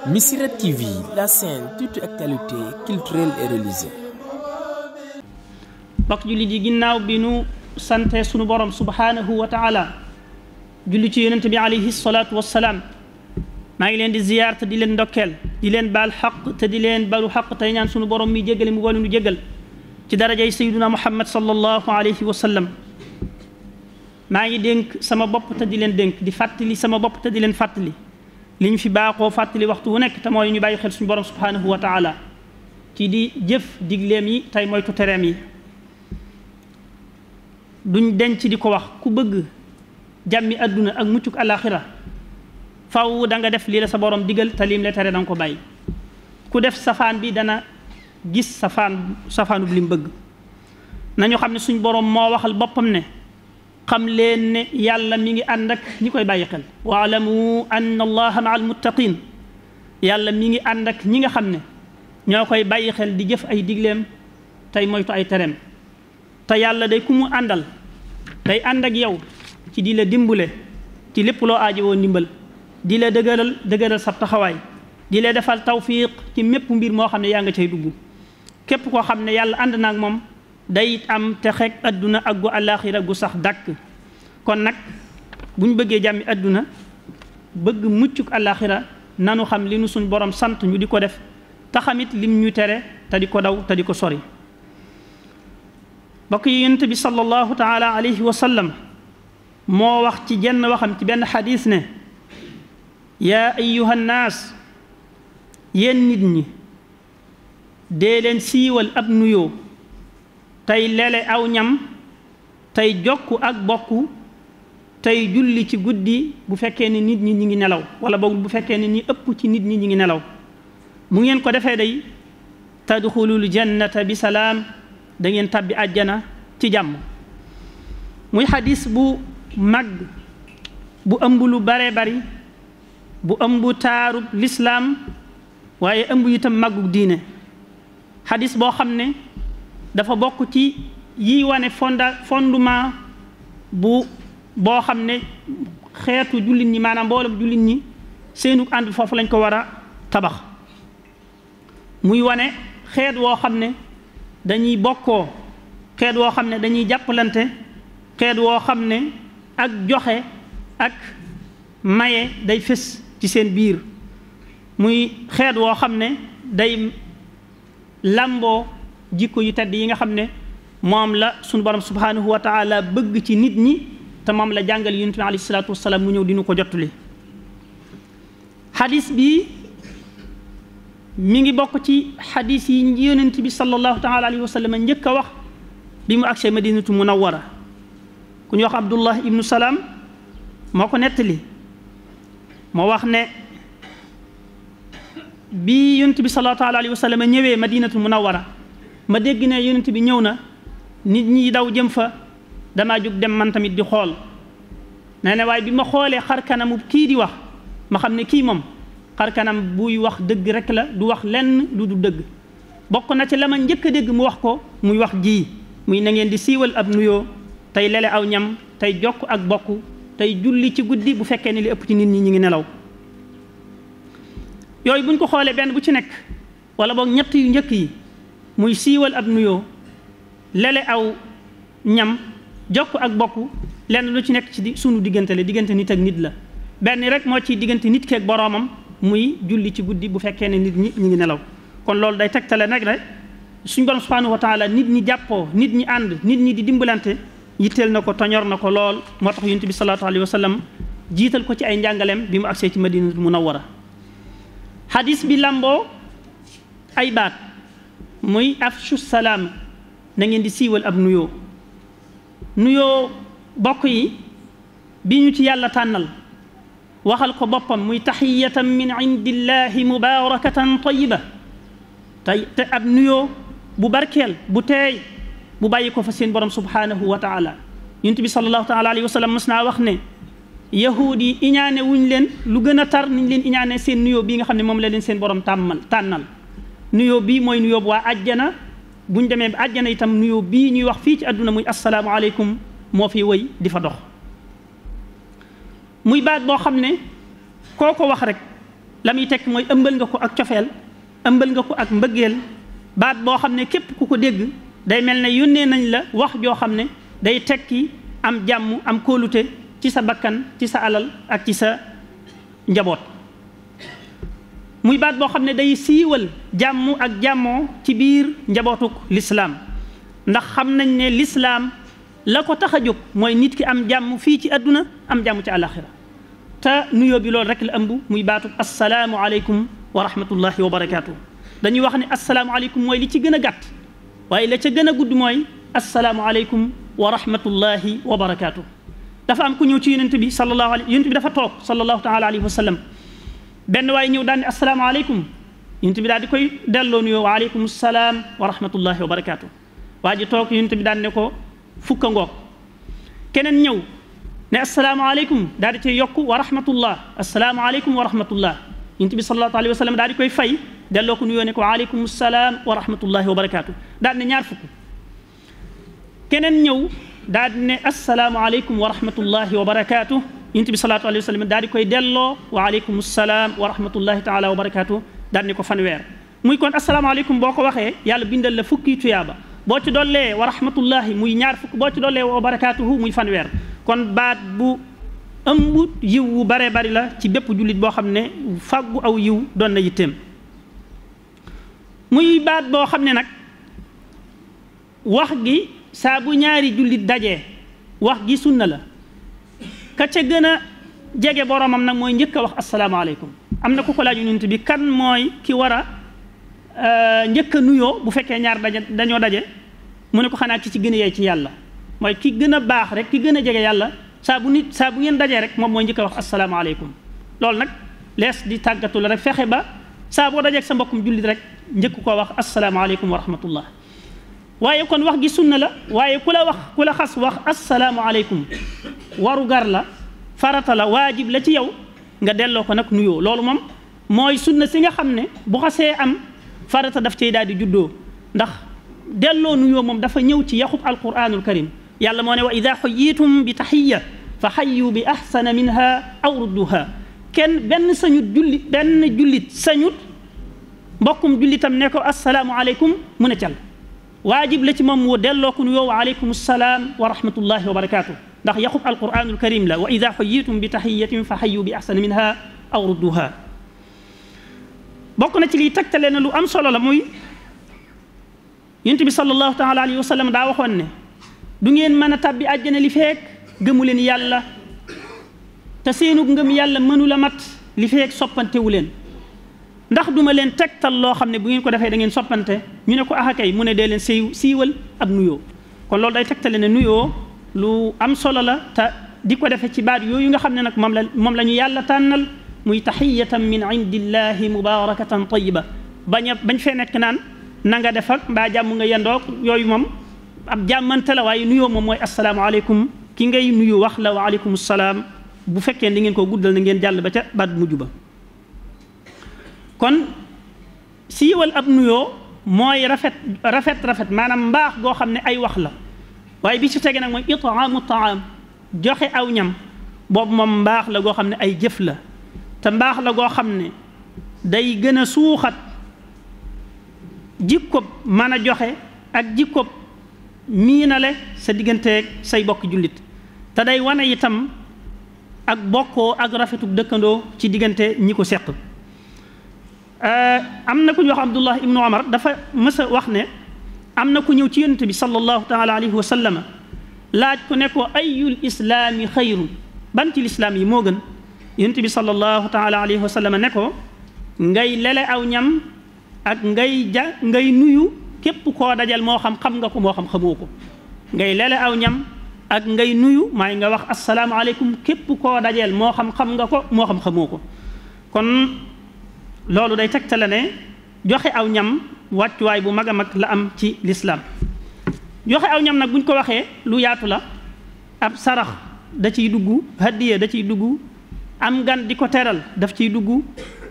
Missirah TV, la chaîne toute actualité culturelle et religieuse. bokk julli di ginnaaw bi nu sante sunu borom subhanahu wa taala julli ci yonent bi alayhi salaatu wassalaam maa ngi leen di ziyaar te di leen ndokkeel di leen baal xaq te di leen balu xaq tey ñaan sunu borom mi jéggale mu boole nu jéggal ci darajay sayyiduna muhammad sallallahu alayhi wa sallam maa ngi dénk sama bopp te di leen dénk di fàttali sama bopp te di leen fàttali li ñu fi baaxoo fàttali waxtu wu nekk te mooy ñu bàyyi xel suñu borom subhanahu wa taala ci di jëf digleem yi tey moytu tereem yi duñ denc di ko wax ku bëgg jàmmi àdduna ak muccuk alaxira faw da nga def lii la sa borom digal te lim la tere da nga ko bàyyi ku def safaan bi dana gis safaanub lim bëgg nañu xam ne suñ borom moo waxal boppam ne xam leen ne yàlla mi ngi ànd ak ñi koy bàyyi xel waalamu anna allaha maa almuttaqin yàlla mi ngi ànd ak ñi nga xam ne ñoo koy bàyyi xel di jëf ay digleem tey moytu ay tereem te yàlla day ku mu àndal day ànd ak yow ci di la dimbule ci lépp loo aajowoo ndimbal di la dëgëral sab taxawaay di la defal tawfiq ci mépp mbir moo xam ne yaa nga cay dugg képp koo xam ne yàlla ànd na ak moom day am texeeg adduna ak gu àllaaxira gu sax dàkk kon nag bu ñu bëggee jàmmi adduna bëgg muccuk àllaaxira nanu xam li nu suñ borom sant ñu di ko def te xamit lim ñu tere te di ko daw te di ko sori bokk yi yonent bi sallallahu taala alayhi wa sallam moo wax ci jenn waxam ci benn xadis ne yaa ayyuha nnaas yéen nit ñi dee leen siiwal ab nuyoo tey lele aw ñam tey jokku ak bokku tey julli ci guddi bu fekkee ni nit ñi ñi ngi nelaw wala boog bu fekkee ni ñi ëpp ci nit ñi ñi ngi nelaw mu ngeen ko defee day tadxulul jannata bi salaam da ngeen tabbi àjjana ci jàmm muy xadis bu mag bu ëmb lu bare bari bu ëmb taarub lislaam waaye ëmb itam màggug diine xadis boo xam ne dafa bokk ci yi wane fondement boo xam ne xeetu jullit ñi maanaam mboolem jullit ñi seenu ànd foofu lañ ko war a tabax muy wane xeet woo xam ne dañuy bokkoo xeet woo xam ne dañuy jàppalante xeet woo xam ne ak joxe ak maye day fés ci seen biir muy xeet woo xam ne day làmboo jikko yu tedd yi nga xam ne moom la suñu borom subhanahu wa taala bëgg ci nit ñi te moom la jàngal yonent bi alayhi salaatu wasalaam mu ñëw dinu ko jottali xadis bi mi ngi bokk ci xadis yi yonent bi sallallahu taala alayhi wa sallam njëkk a wax bi mu agsee madinatu munawwara ku ñu wax abdullah ibnu salaam moo ko nettali moo wax ne bi yonent bi sallallahu taala alayhi wa sallam ñëwee madinatu munawwara ma dégg ne yonent bi ñëw na nit ñi daw jëm fa damaa jóg dem man tamit di xool nee na waaye bi ma xoolee xar kanamu kii di wax ma xam ne kii moom xar kanam buy wax dëgg rek la du wax lenn lu du dëgg bokk na ci la ma njëkk a dégg mu wax ko muy wax ji muy na ngeen di siiwal ab nuyoo tey lele aw ñam tey jokk ak bokk tey julli ci guddi bu fekkee ne li ëpp ci nit ñi ñu ngi nelaw yooyu buñ ko xoolee benn bu ci nekk wala boog ñett yu njëkk yi muy siiwal ab nuyoo lele aw ñam jokk ak bokk lenn lu ci nekk ci sunu diggante la diggante nit ak nit la benn rek moo ci diggante nit keeg boroomam muy julli ci guddi bu fekkee ne nit ñi ñu ngi nelaw kon loolu day tegtale nag rek suñ borom subhanahu wa taala nit ñi jàppoo nit ñi ànd nit ñi di dimbalante yitteel na ko toñor na ko lool moo tax yonent bi sallallahu alayhi wa sallam jiital ko ci ay njàngaleem bi mu agsee ci madinatul munawwara hadis bi lamboo ay baat muy afshu salaam na ngeen di siiwal ab nuyoo bokk yi bi ñu ci yàlla tànnal waxal ko boppam muy taxiyatan min indillahi mubarakatan tayiba te ab nuyoo bu barkeel bu teey bu bàyyi ko fa seen borom subhanahu wa taala yonent bi sallallahu taala alayhi wa sallam mas naa wax ne yahuud yi iñaane wuñ leen lu gën a tar niñ leen iñaane seen nuyoo bii nga xam ne moom la leen seen borom tànnal nuyoo bii mooy nuyoo bu waa àjjana buñ demee ba àjjana itam nuyoo bii ñuy wax fii ci àdduna muy assalaamu aleykum moo fi wëy di fa dox muy baat boo xam ne koo ko wax rek la muy tekk mooy ëmbal nga ko ak cofeel ëmbal nga ko ak mbëggeel baat boo xam ne képp ku ko dégg day mel ne yónnee nañ la wax joo xam ne day tekki am jàmm am kóolute ci sa bakkan ci sa alal ak ci sa njaboot muy baat boo xam ne day siiwal jàmm ak jàmmoo ci biir njabootuk lislaam ndax xam nañ ne lislaam la ko tax a jóg mooy nit ki am jàmm fii ci àdduna am jàmm ci àlaxira te nuyoo bi loolu rek la ëmb muy baatub assalaamu aleykum wa rahmatullahi wa barakaatu. dañuy wax ne assalaamu aleykum mooy li ci gën a gàtt waaye la ca gën a gudd mooy assalaamu aleykum wa rahmatullahi wa barakaatu. dafa am ku ñëw ci yonent bi sallallahu alayhi yonent bi dafa toog sallallahu taala alayhi wa sallam benn waaye ñëw daan ne assalaamu aleykum yonent bi daal di koy delloo nuyoo wa aleykum salaam wa rahmatullahi wa barakaatu. waa ji toog yonent bi daan ne ko fukka ngoog keneen ñëw ne asalaamaaleykum daal di cay yokk wa rahmatullah asalaamaaleykum wa rahmatullah yonent bi sallallahu alayhi wa sallam daal di koy fay delloo ko nuyoo ne ko waaleykum salaam wa rahmatullahi wa barakaatu daal di ne ñaar fukk keneen ñëw daal di ne asalaamaaleykum wa rahmatullahi wa barakaatu yonent bi sallallahu alayhi wa sallam daal di koy delloo waaleykum salaam wa rahmatullahi taala wa barakaatu daal di ne ko fanweer muy kon asalaamaaleykum boo ko waxee yàlla bindal la fukki tuyaaba boo ci dollee wa rahmatullahi muy ñaar fukk boo ci dollee wa barakaatuhu muy fanweer kon baat bu ëmb yiw wu bare bari la ci bépp jullit boo xam ne fàggu aw yiw doon na yitteem muy baat boo xam ne nag wax gi saa bu ñaari jullit dajee wax gi sunna la ka ca gën a jege boromam nag mooy njëkk a wax asalaamaaleykum am na ku ko laaju yonent bi kan mooy ki war a njëkk a nuyoo bu fekkee ñaar dañoo daje mu ne ko xanaa ki ci gën a yey ci yàlla mooy ki gën a baax rek ki gën a jege yàlla saa bu ngeen dajee rek moom mooy njëkk a wax asalaamaaleykum loolu nag lees di tàggatu la rek fexe ba saa boo dajeeg sa mbokkum jullit rek njëkk koo wax asalaamaaleykum wa rahmatullah waaye kon wax gi sunna la waaye ku la xas wax asalaamaaleykum waru gar la farata la waajib la ci yow nga delloo ko nag nuyoo loolu moom mooy sunna si nga xam ne bu xasee am farata daf cay daal di juddoo ndax delloo nuyoo moom dafa ñëw ci yaxub alquranul karim yàlla moo ne wa ida xayitum bi taxiya fa xayu bi ahsana minha aw rudduha benn jullit sañut mbokkum jullitam ne ko assalaamu aleykum mu ne cal waajib la ci moom mu delloo ko nuyoo wa aleykum salaam wa rahmatullahi wa barakaatu ndax yaxub alquranul karim la wa ida xayitum bi taxiyatin fa xayu bi ahsana minha aw rudduha bokk na ci liy tegtale na lu am solo la muy yonent bi sallallahu taala alayhi wa sallam daa waxoon ne du ngeen mën a tàbbi àjjana li feek gëmu leen yàlla te seenu ngëm yàlla mënu la mat li feek soppantewu leen ndax duma leen tegtal loo xam ne bu ngeen ko defee da ngeen soppante ñu ne ko kay mu ne dee leen siiwal ab nuyoo kon loolu day tegtale ne nuyoo lu am solo la te di ko defee ci baat yooyu nga xam ne nag moom la ñu yàlla tànnal muy taxiyatan min indillahi mubarakatan tayiba bañ fee nekk naan na nga def ak mbaa jàmm nga yendoog yooyu moom ab jàmmante la waaye nuyoo moom mooy asalaamaaleykum ki ngay nuyu wax la wa aleykum salaam bu fekkee di ngeen ko guddal na ngeen jàll ba ca baat mujj ba kon siiwal ab nuyoo mooy rafet maanaam mbaax goo xam ne ay wax la waaye bi ci tege nag mooy itaamu taam joxe aw ñam boobu moom mbaax la goo xam ne ay jëf la te mbaax la goo xam ne day gën a suuxat jikkob mën a joxe ak jikkob miinale sa digganteeg say bokk jullit te day wane itam ak bokkoo ak rafetub dëkkandoo ci diggante ñi ko seq am na ku ñu wax Abdullah ibnu Omar dafa mës a wax ne am na ku ñëw ci yonent bi sallallahu taala alayhi wa sallam laaj ko ne ko ayul islaami xayrun ban ci lislaam yi moo gën yonent bi sallallahu taala alayhi wa sallam ne ko ngay lele aw ñam ak ngay nuyu képp koo dajal moo xam nga ko moo xam xamoo ko ngay lele aw ñam ak ngay nuyu maay nga wax asalaamaaleykum képp koo dajeel moo xam nga ko moo xam xamoo ko kon loolu day tegtale ne joxe aw ñam wàccuwaay bu mag a mag la am ci lislaam joxe aw ñam nag buñ ko waxee lu yaatu la ab sarax da ciy dugg hadiya da ciy dugg am gan di ko teral daf ciy dugg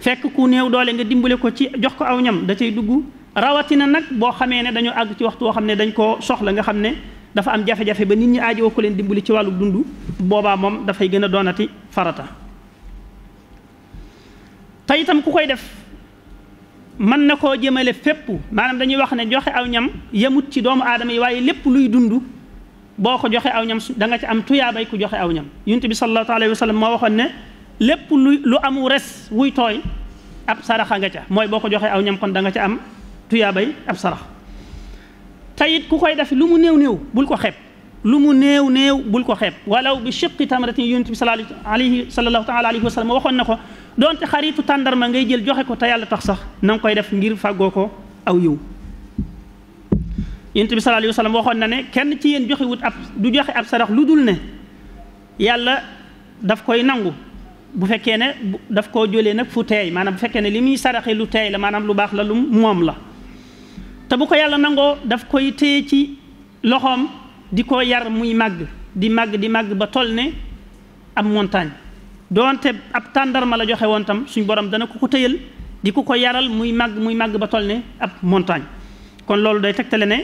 fekk ku néew doole nga dimbale ko ci jox ko aw ñam da ciy dugg rawatina nag boo xamee ne dañoo àgg ci waxtu woo xam ne dañ koo soxla nga xam ne dafa am jafe-jafe ba nit ñi aajowoo ko leen dimbali ci wàllu dund boobaa moom dafay gën a doonati farata te te itam ku koy def mën na koo jëmale fépp maanaam dañuy wax ne joxe aw ñam yemut ci doomu aadama yi waaye lépp luy dund boo ko joxe aw ñam da nga ci am tuyaabay ku joxe aw ñam. Yonent bi sallallahu alayhi wa sallam moo waxoon ne lépp lu amu res wuy tooy ab saraxa nga ca mooy boo ko joxe aw ñam kon da nga ca am tuyaabay ab sarax. te it ku koy def lu mu néew bul ko xeeb lu mu néew bul ko xeeb walaw bi shiqqi tamratin. Yonent bi sallallahu taala alayhi wa sallam waxoon na ko doonte xaritu tàndarma ngay jël joxe ko te yàlla tax sax na nga koy def ngir fàggoo ko aw yiw. Yonent bi sallallahu alayhi wa sallam waxoon na ne kenn ci yéen du joxe ab sarax lu dul ne yàlla daf koy nangu bu fekkee ne daf koo jëlee nag fu teey maanaam bu fekkee ne li muy saraxe lu teey la maanaam lu baax la lu moom la. te bu ko yàlla nangoo daf koy téye ci loxoom di ko yar muy màgg di màgg ba toll ne ab montagne doonte ab tàndarma la joxe woon tam suñ borom dana ko tëyal di ko yaral muy màgg ba toll ne ab montagne. kon loolu day tegtale ne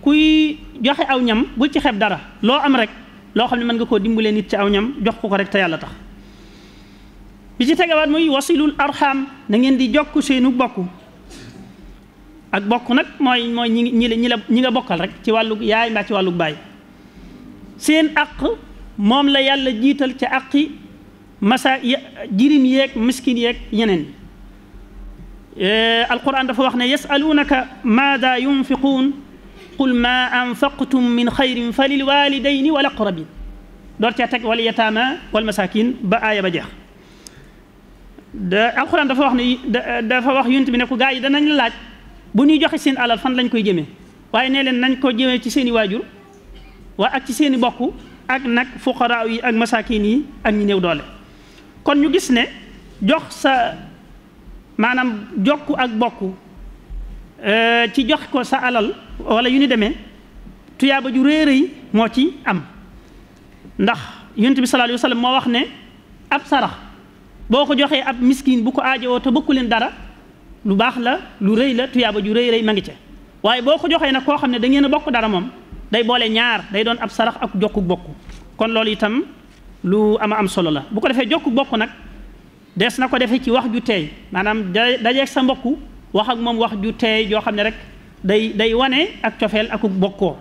kuy joxe aw ñam bul ci xeeb dara loo am rek loo xam ne mën nga koo dimbalee nit ci aw ñam jox ko rek te yàlla tax. bi ci tegawaat muy wasilul arham na ngeen di jokk seenu bokk. ak bokk nag mooy ñi nga bokkal rek ci wàllu yaay mbaa ci wàllu baay seen aq moom la yàlla jiital ca aqi jirim yeeg miskin yeeg ñeneen alquran dafa wax ne yasalunaka maada yunfiquun qul ma anfaqtum min xayrin fa lil walidayni wal aqrabin door caa teg wal yataama wal masakin ba aaya ba jeex. alquran dafa wax ne dafa wax yonent bi ne ko gaa yi danañ la laaj bu ñuy joxe seen alal fan lañ koy jëmee waaye nee leen nañ ko jëmee ci seen i waajur waa ak ci seen i bokk ak nag fuqaraa yi ak masaakin yi ak ñi néew doole. kon ñu gis ne jox sa maanaam jokk ak bokk ci jox ko sa alal wala yu ni demee tuyaaba ju rëy moo ci am ndax yonent bi sallallahu alayhi wa sallam moo wax ne ab sarax boo ko joxee ab miskin bu ko aajowoo te bokku leen dara lu baax la lu rëy la tuyaaba ju rëy ma ngi ca waaye boo ko joxee nag koo xam ne da ngeen a bokk dara moom day boole ñaar day doon ab sarax ak jokku bokk. kon loolu itam lu am solo la bu ko defee jokku bokk nag des na ko defee ci wax ju teey maanaam dajeeg sa mbokk wax ak moom wax ju teey joo xam ne rek day wane ak cofeel ak bokkoo.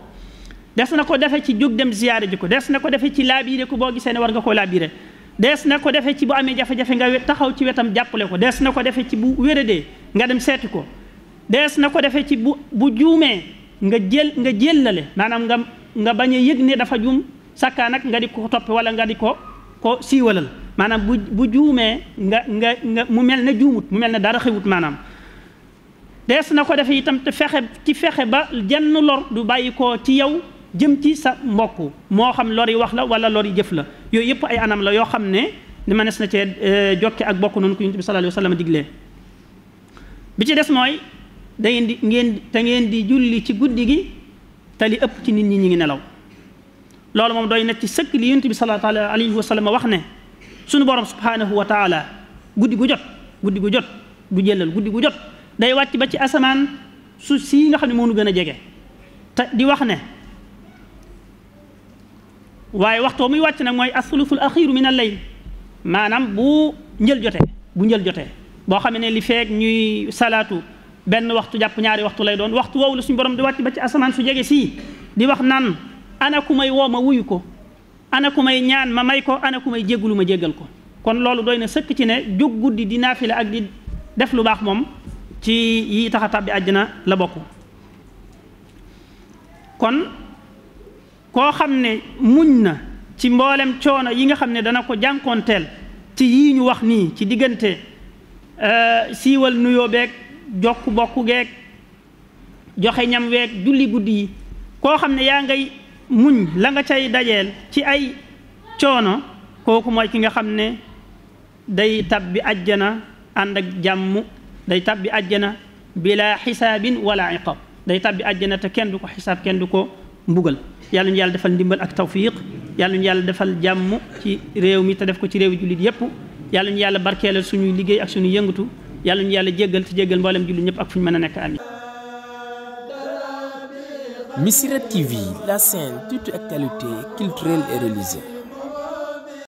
des na ko defee ci jóg dem ziyaare ji ko des na ko defee ci laabiire ko boo gisee ne war nga koo laabiire des na ko defee ci bu amee jafe-jafe nga taxaw ci wetam jàppale ko des na ko defee ci bu wéradee nga dem seeti ko des na ko defee ci bu juumee nga jëllale maanaam nga bañ a yëg ne dafa juum sakkaa nag nga di ko toppe wala nga di ko siiwalal maanaam bu juumee nga mu mel ne juumut mu mel ne dara xewut maanaam. des na ko defee itam te fexe ba jenn lor du bàyyi ko ci yow jëm ci sa mbokk moo xam lori wax la wala lori jëf la yooyu yëpp ay anam la yoo xam ne ni ma nes na cee jokke ak bokk noonu ko Yonent bi sallallahu alayhi wa sallam diglee. bi ci des mooy ngeen di julli ci guddi gi te li ëpp ci nit ñi ngi nelaw loolu moom doy na ci sëkk li Yonent bi sallallahu alayhi wa sallam wax ne sunu borom subhanahu wa taala guddi gu jot du jëlal guddi gu jot day wàcc ba ci asamaan su sii nga xam ne moo nu gën a jege te di wax ne waaye waxtoo muy wàcc nag mooy as-sulusul axiiru min al-layl maanaam bu njël jotee boo xam ne li feek ñuy salaatu benn waxtu jàpp ñaari waxtu lay doon waxtu woowu la suñu borom di wàcc ba ci asamaan su jege sii di wax naan ana ku may woo ma wuyu ko ana ku may ñaan ma may ko ana ku may jéggulu ma jéggal ko. kon loolu doy na sëkk ci ne jóg guddi di naafila ak di def lu baax moom ci yi tax a tàbbi àjjana la bokk. kon koo xam ne muñ na ci mboolem coono yi nga xam ne dana ko jànkoonteel ci yii ñu wax nii ci diggante siiwal nuyoo beeg jokk bokk geeg joxe ñam weeg julli guddi yi koo xam ne yaa ngay muñ la nga cay dajeel ci ay coono kooku mooy ki nga xam ne day tabbi àjjana ànd ak jàmm day tabbi àjjana bila xisaabin wala iqab day tabbi àjjana te kenn du ko xisaab kenn du ko mbugal. yàlla ñu yàlla defal ndimbal ak tawfiq yàlla ñu yàlla defal jàmm ci réew mi te def ko ci réew jullit yépp yàlla ñu yàlla barkeelal suñuy liggéey ak suñuy yëngatu yàlla ñu yàlla jéggal te jéggal mboolem jullit ñëpp ak fu ñu mën a nekk amin. Missirah TV, la chaîne toute actualité culturelle et religieuse.